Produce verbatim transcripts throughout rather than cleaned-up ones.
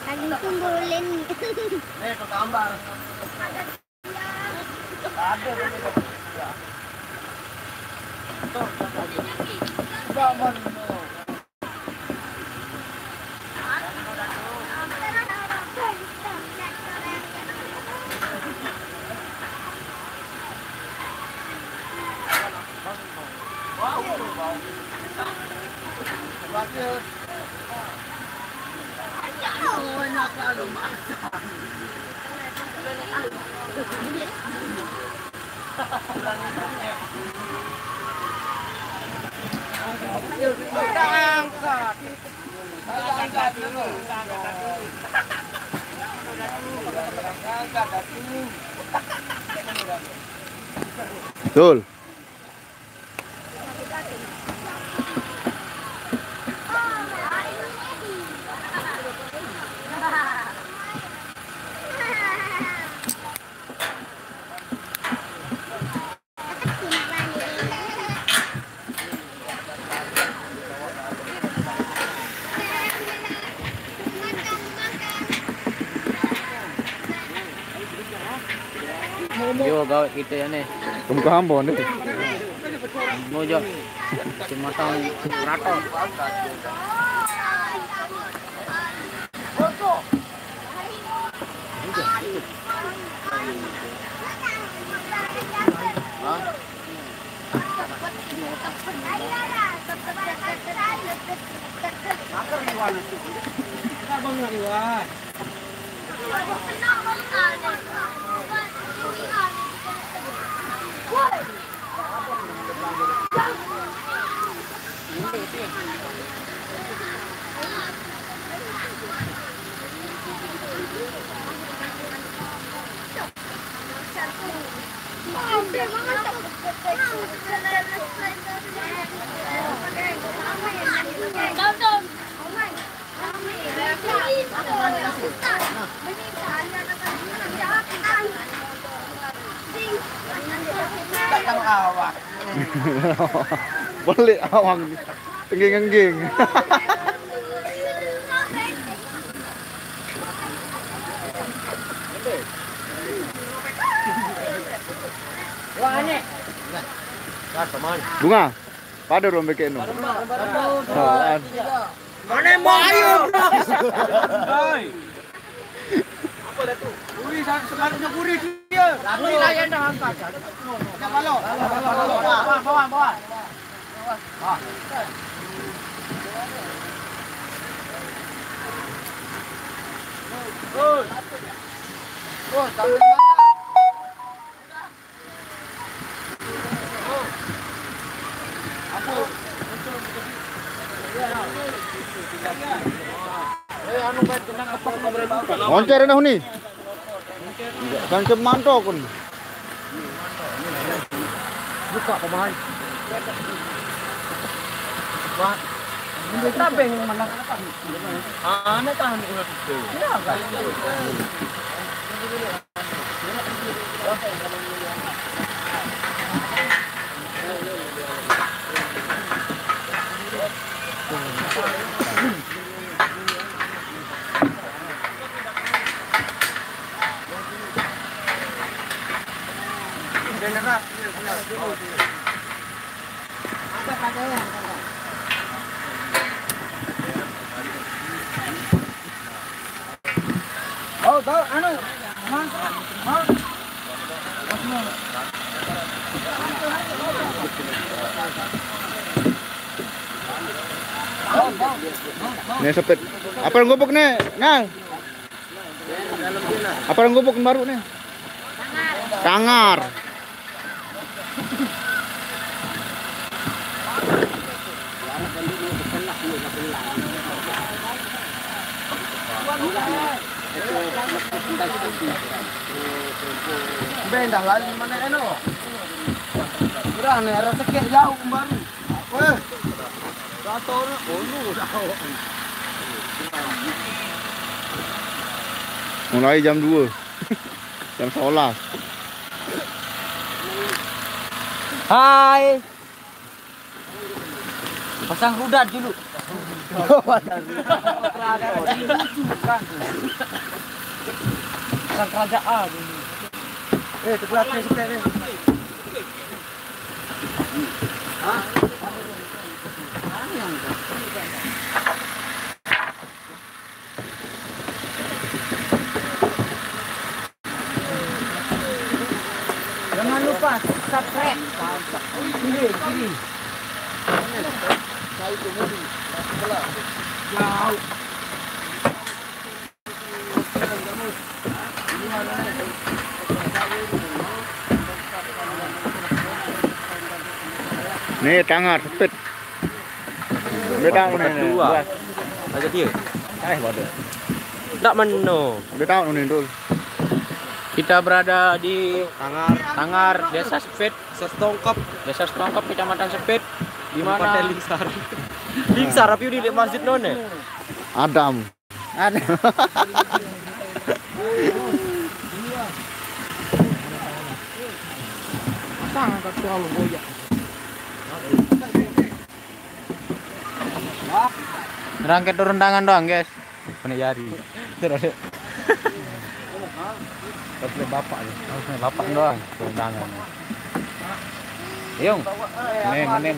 Lagi kumpulin. Betul. Yo, gawe kita ya nih. Kamu ke Ambon nih. Mojo. Kecamatan Rato. Datang awak. Balik awang. Tengging-engging. Bunga. Pada ruang bekek no. Mana mau ayo? Apa dah tu? Ui, sebaliknya gurih dia. Tapi layan dah angkat. Dah balok. Bawah, bawah, bawah. Moncer dah ni. Kan semantau kun. Buka pemain. Wah. Ini tabeng yang mana? Ah, ini tahan udah itu. Ya, kan. Oh, tahu, anu, Mas, Mas. Nih sepit. Apa yang gubuk nih, Nal? Apa yang gubuk baru nih? Sangar. Bendah lali mana eno? Udah nih, arah sekek jauh baru. Weh. Rata orang, oh, lu dah. Mulai jam dua. Jam sebelas. Hai. Pasang rudat dulu. Pasang kerajaan dulu. Eh, terbelah sikit ni. Jangan lupa subscribe. Kiri, kiri. Jauh. Ni tangan sepit. Dia tahu ni. Dua. Aja dia. Eh, waduh. Tak meno. Dia tahu ni tu. Kita berada di Tangar, Tangar, Desa Sepit, Setongkep, Desa Setongkep, Kecamatan Sepit. Di mana? Kabupaten Lingsar. Lingsar, tapi di masjid none. Adam. Ada. Pasang angkat terlalu goyak. Rangket turun tangan doang, guys. Kena jari. Terus. Terus bapak ni. Bapak doang turun tangan. Yung. Ni, mana ni?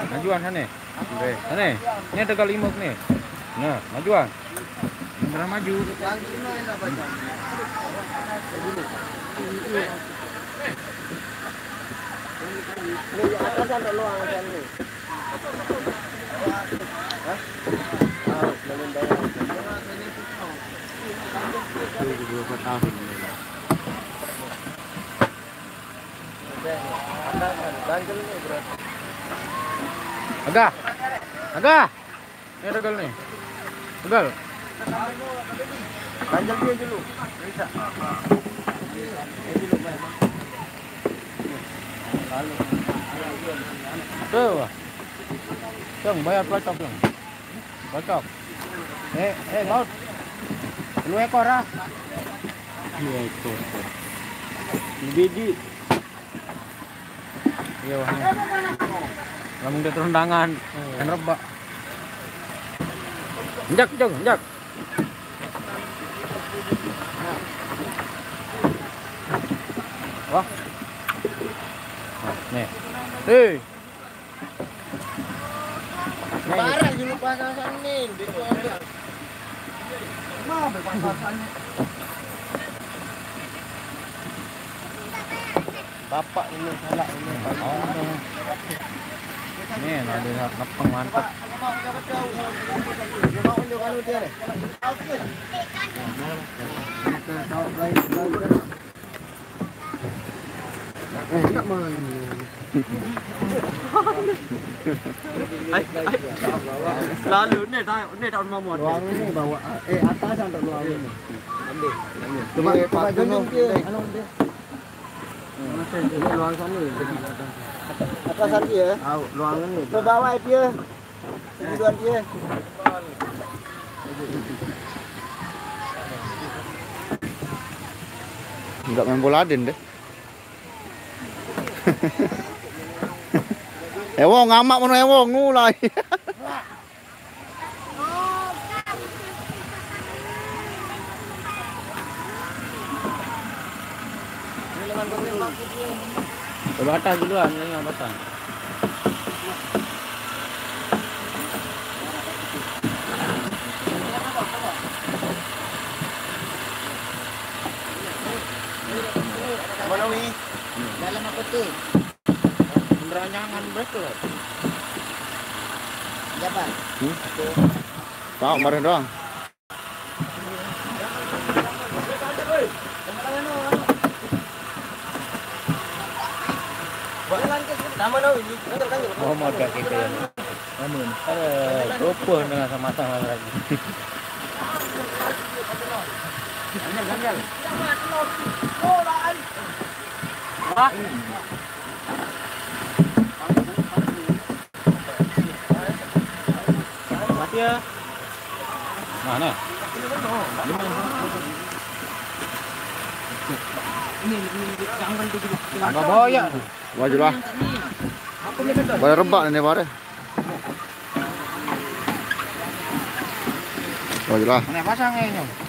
Majuan sana. Oke. Sana. Ni ada kali imut ni. Nah, majuan. Beneran maju. Ini di atas ada luang macam ni. Hah? Tahu, belum bayar. Itu beberapa tahun ini. Ganjel ni, bro. Agak. Agak. Ni tegal ni. Tegal. Ganjel dia dulu. Bisa. Dia dulu, main. Lalu. Tu. Cong, bayar pelacak, Cong. Pelacak. Eh, eh, baut. Dua ekor, ah. Dua ekor. Bidi. Iya, wah. Lamun dia turun tangan, kan rebak. Injak, Cong, injak. Wah. Nah, nih. Hei. Parah dulu pasasan ni, di keluarga. Mau pasasan ni. Bapak ini salah ini. Oh. Ni, ada nak nepeng mantap. Dia mau tunjuk anu dia ni. Eh, tak main. Ai, ai. Lalu ni tak, ni tak mamot. Luang ni bawa, eh, atas sampai luang ni. Ambil, ambil. Coba, eh, coba tunjuk dia, anu dia. Ini luang sana. Atas sana ya. Tahu, luang ni. Ke bawah dia. Ini luang dia. Enggak main bola Adin deh. Ewong, ngamak mano ewong, ngulai. Terbatas duluan, ini yang batang. Mana ni? Dalam apa tu? Beneran jangan break lah. Siapa? Hmm? Tahu, kemarin doang. Sama dong ini. Oh, modal kita ya. Namun, eh, lupa dengan sama-sama lagi. Ganjal, ganjal. Wah. Mati ya. Mana? Lima. Tambah banyak. Wah, jelas. Boleh rebak ni, Pak. Wah, jelas. Mana pasang ni?